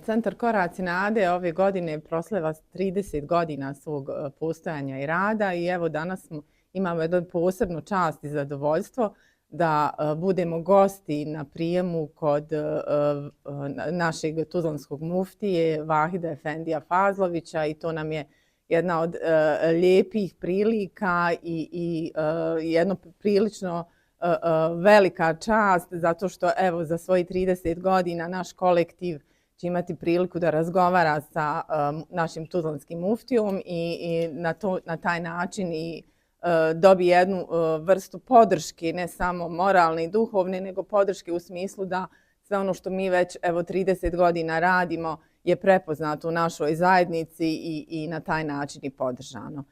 Centar Koraci nade ove godine proslava 30 godina svog postojanja i rada i evo danas imamo jednu posebnu čast i zadovoljstvo da budemo gosti na prijemu kod našeg tuzlanskog muftije Vahida Efendija Fazlovića i to nam je jedna od lijepih prilika i jedno prilično velika čast zato što evo za svojih 30 godina naš kolektiv će imati priliku da razgovara sa našim tuzlanskim muftijom i na taj način i dobije jednu vrstu podrške, ne samo moralne i duhovne, nego podrške u smislu da sve ono što mi već evo 30 godina radimo je prepoznato u našoj zajednici i na taj način i podržano.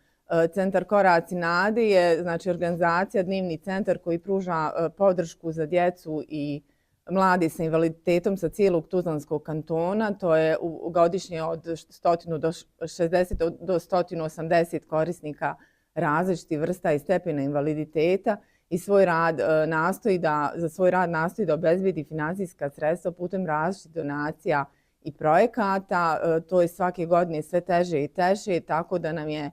Centar Koraci nade je znači organizacija, dnevni centar koji pruža podršku za djecu i mladi sa invaliditetom sa cijelog Tuzlanskog kantona. To je godišnje od 100 do 60 do 180 korisnika različitih vrsta i stepena invaliditeta i za svoj rad nastoji da obezbedi finansijska sredstva putem različitih donacija i projekata. To je svake godine sve teže i teže, tako da nam je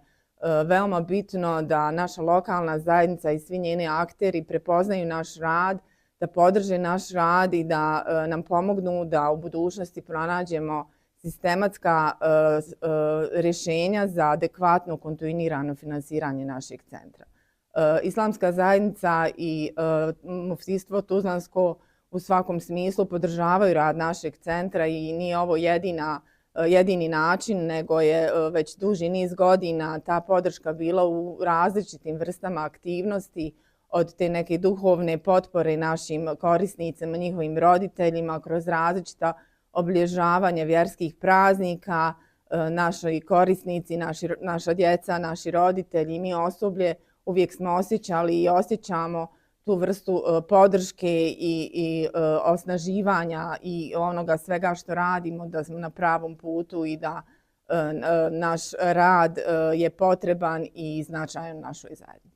veoma bitno da naša lokalna zajednica i svi njeni akteri prepoznaju naš rad, da podrže naš rad i da nam pomognu da u budućnosti pronađemo sistematska rješenja za adekvatno kontinuirano finansiranje našeg centra. Islamska zajednica i muftijstvo tuzlansko u svakom smislu podržavaju rad našeg centra i nije ovo jedini način, nego je već duži niz godina ta podrška bila u različitim vrstama aktivnosti, od te neke duhovne potpore našim korisnicima, njihovim roditeljima, kroz različita obilježavanja vjerskih praznika, naši korisnici, naša djeca, naši roditelji, mi osoblje uvijek smo osjećali i osjećamo tu vrstu podrške i osnaživanja i onoga svega što radimo, da smo na pravom putu i da naš rad je potreban i značajan našoj zajednici.